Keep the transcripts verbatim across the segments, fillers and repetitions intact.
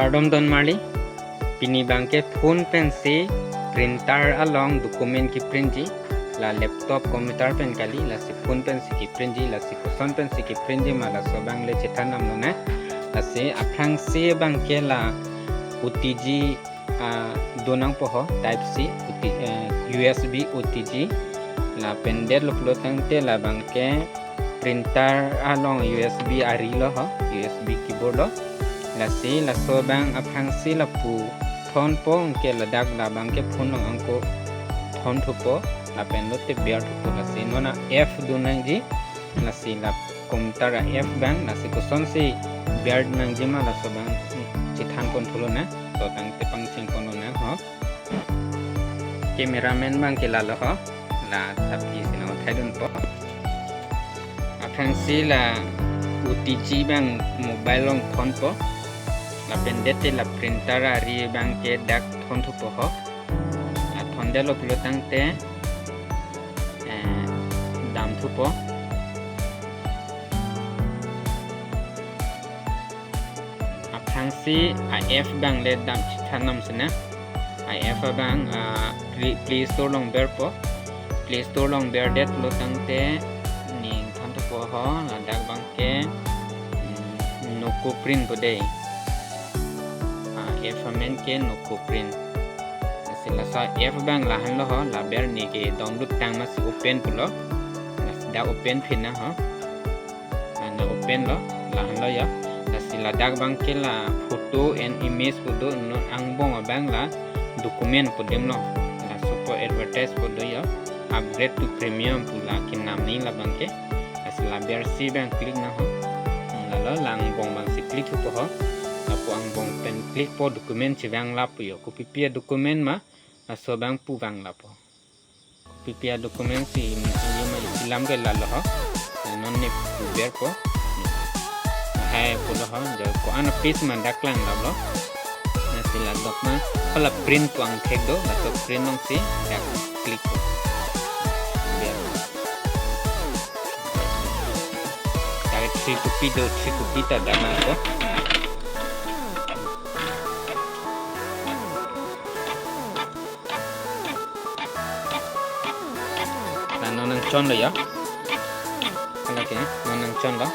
Kardom don marli, pini abangke phone pensi printer along document kiprintji, la laptop computer pen kali, lasi phone pensi kiprintji, lasi koson pensi kiprintji ma laso abang le chethan damlonang. Lasi aphrangsi abangke la O T G, ah, donangpo ho, type C, O T, eh, U S B O T G, lapen detlo pulo tangte la abangke printer along U S B ari lo ho, U S B keyboard lo. Lasi laso abang aphrangsi lapu thonpo, anke ladak la abangke phone along angko thonthupo, lapen lote berthupo, lasi non a F donangji, lasi la computer a F abang, lasi kosonsi bernangji ma laso abang chethan ponthu lonang, to tangte pangcheng ponlonang ho. Cameraman abangke lalo ho, la tapi sino thaidunpo. Aphrangsi la O T G abang mobile along thonpo. Lapen dette la printer ari abangke dak thonthupo ho. La thondetlo pulo tangte, eh, damthupo. Aphrangsi a F abang le dam chethan damsinang. A F abang, ah, Play, Play Store along berpo. Play Store along berdetlo tangte ning thanthupo ho, ladak abangke, mm, Nokoprint pu dei. Ah, F amen ke Nokoprint. Lasi laso F abang lahenlo ho, la ber ne ke download tang masi open pulo. Lasi dak open phinang ho. Ana open lo, lahenlo ya. Lasi ladak abangke la photo and image pu do, non angbong abang la document pu damlo. Lasopo advertise pu do ya. Upgrade to premium pu la kenam ni la abangke. Lasi la bersi abang click nang ho. Hmm, lalo la angbong abangsi click thupo ho. Lapu angbong pen click po document chevang lapu yo. Kopipi a document ma, laso abang pu vang lapo. Kopipi a document si, mm, yo ma isi alam ke lalo ho. Non ne pu berpo. Hai pulo ho, jo ko-an a page ma dak klang damlo. Lasi la dokma, hala print pu angthek do, laso print alongsi dak click po. Ber. Dak three copy do, three copy ta dak nangpo. La non nangchonlo ya. Hala ke, non nangchonlo.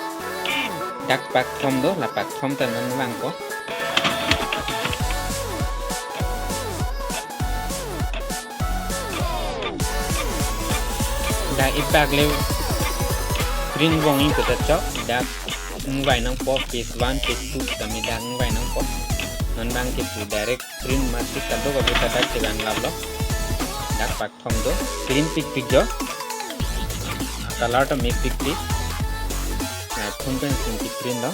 Dak pak thom do, la pak thom ta non vangpo. Dak ipak le print vong-i pu ta chok, dak ingvai nangpo, page one, page two tame dak ingvai nangpo. Non abangke pu direct print masi kadokave ta dak chevang laplo. Dak pak thom do, print pikpik jo. Color ta mepikpik. La phone pensi kiprint lo.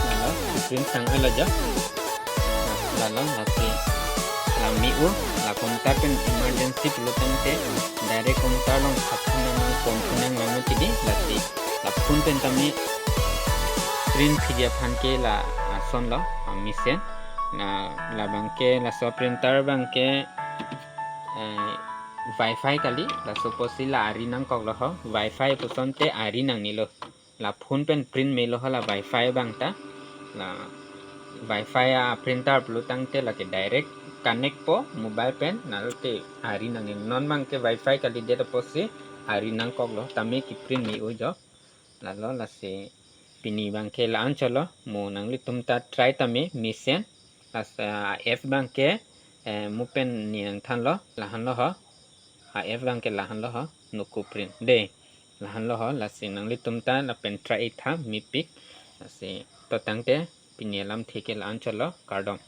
Lalo, kiprint sang alo jo. Lalo, lasi la me-o, la computer pen emergency pulo tangte, direct computer along thap nang, pon nang, lalo chidi, lasi la phone pen tame print phi aphan ke la, ah, ason lo, ah, mesen. La, la abangke, laso printer abangke, eh, Wi-Fi kali, laso apotsi la ari nangkoklo ho, Wi-Fi pusonte ari nangnelo. La phone pen print melo ho la Wi-Fi abang ta. La Wi-Fi a printer pulo tangte lake direct connect po mobile pen, lalote ari nangne. Non abangke Wi-Fi kalidet apotsi ari nangkoklo, tame kiprint me-o jo. Lalo lasi pini abangke la-an chotlo, mo nanglitum ta try tame mesen. Lasi a F abangke, eh, mo pen ne nangthanlo, lahenlo ho. A F abangke lahenlo ho, Nokoprint. Dei, lahenlo ho, lasi nanglitum ta lapen try-i tha, mepik. Lasi to tangte, pini alamthe ke la-an chotlo, kardom.